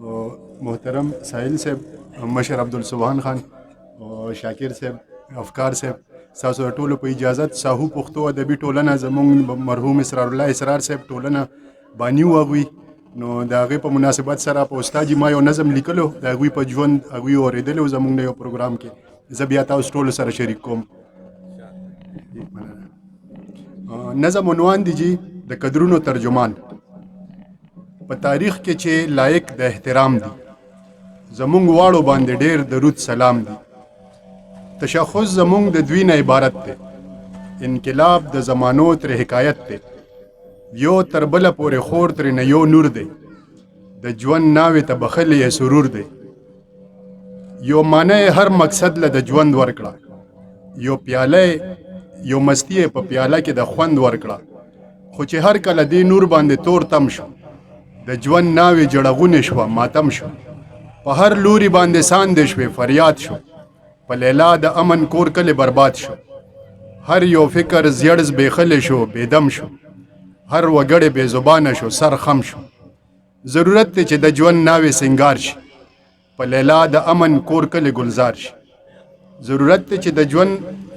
محترم ساحل صاحب، مشر عبدالسبحان خان، شاکر صاحب، افکار صاحب، ستاسو د ټولو په اجازت، ساهو پښتو ادبي ټولنه زمونږ مرحوم اسرار الله اسرار صاحب ټولنه بانی و هغوی، نو د هغې په مناسبت سره په استاد ما یو نظم لیکلو، د هغوی په ژوند هغوی اورېدلی و زمونږ یو پروګرام کې، زه بیا تاسو ټولو سره شریک کوم. نظم عنوان دی جی د قدرونو ترجمان. په تاریخ کې چې لایق د احترام دي، زمونږ واړو باندې ډیر درود سلام دي. تشخص زمونږ د دوی نه عبارت دی، انقلاب د زمانو تر حکایت دی. یو تر بله پورې خور ترې نه یو نور دی، د ژوند ناوې ته بخښلی یې سرور دی. یو معنی هر مقصد له د ژوند ورکړه، یو پیاله یو مستی په پیاله کې د خوند ورکړه. خو چې هر کله دې نور باندې تور تم شو، د ژوند ناوې جړغونې شوه، ماتم شو. په هر لوري باندې ساندې شوې، فریاد شو. په لیلا د امن کور کلی برباد شو. هر یو فکر زیړ زبېښلی شو، بېدم شو. هر وګړی بې زبانه شو، سر خم شو. ضرورت دی چې د ژوند ناوې سنگار شي، په لیلا د امن کور کلی ګلزار شي. ضرورت دی چې د ژوند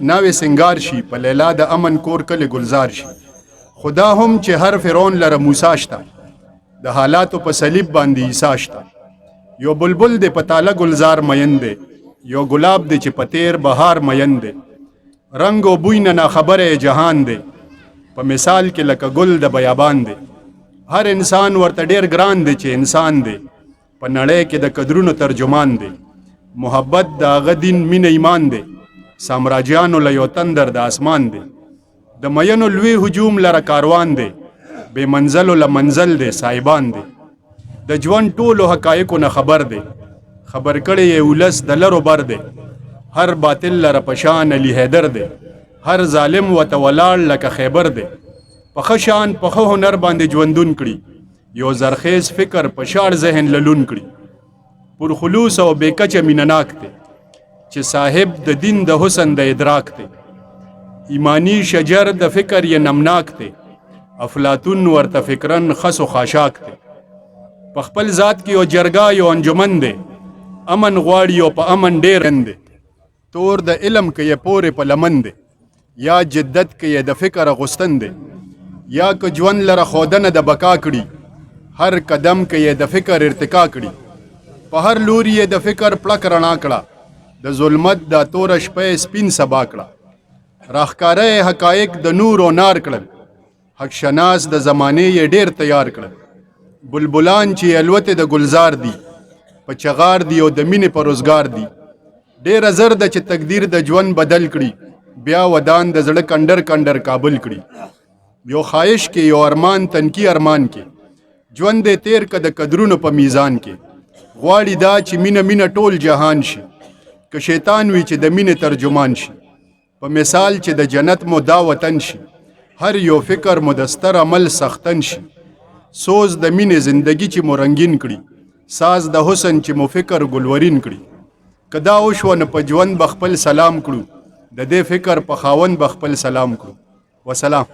ناوې سنگار شي، په لیلا د امن کور کلی ګلزار شي. خدا هم چې هر فرعون لره موسی شته، د حالاتو په صلیب باندې عیسی شته. یو بلبل دی په تاله ګلزار مین دی، یو ګلاب دی چې په تیر بهار مین دی. رنګ او بوی نه ناخبره جهان دی، په مثال کې لکه ګل د بیابان دی. هر انسان ورته ډیر ګران دی چې انسان دی، په نړۍ کې د قدرونو ترجمان دی. محبت د هغه دین مینه ایمان دی، سامراجیانو له یو تندر د اسمان دی. د مینو لوی هجوم لره کاروان دی، بې منزلو له منزل دی صاحبان دی. د ژوند ټولو حقایقو نه خبر دی، خبر کړی یې ولس د لرو بر دی. هر باطل لره په شان علي حیدر دی، هر ظالم وته ولاړ لکه خیبر دی. په ښه شان په ښه هنر باندې ژوندون کړي، یو زرخیز فکر په شاړ ذهن للون کړي. پر خلوص او بې کچه مینه ناک دی، چې صاحب د دین د حسن د ادراک دی. ایمانی شجر د فکر یې نمناک دی، افلاطون ورته فکرن خس و خاشاک دی. په خپل ذات کې یو جرګه یو انجمن دی، امن غواړي او په امن ډیر دی. تور د علم کې یې پورې په لمن دی، یا جدت کې یې د فکر غوستن دی. یا که ژوند لره ښودنه د بقا کړي، هر قدم کې یې د فکر ارتقا کړي. په هر لوري یې د فکر پړک رڼا کړه، د ظلمت دا توره شپه یې سپین سبا کړه. راښکاره یې حقایق د نور او نار کړل، حق شناس د زمانې یې ډیر تیار کړل. بلبلان چې الوتې د ګلزار دي، په چغار دي او د مینې په روزګار دي. ډېره زر ده چې تقدیر د ژوند بدل کړي، بیا ودان د زړه کنډر کنډر کابل کړي. یو خواهش کې یو ارمان تنکی ارمان کې ژوند دې تیر که د قدرونو په میزان کې. غواړي دا چې مینه مینه ټول جهان شي، که شیطان وي چې د مینې ترجمان شي. په مثال چې د جنت مو دا وطن شي، هر یو فکر مو د ستر عمل سختن شي. سوز د مینې زندگی چې مو رنګین کړي، ساز د حسن چې مو فکر ګلورین کړي. که دا وشوه نو په ژوند به خپل سلام کړو، د دې فکر په خاوند به خپل سلام کړو. وسلام.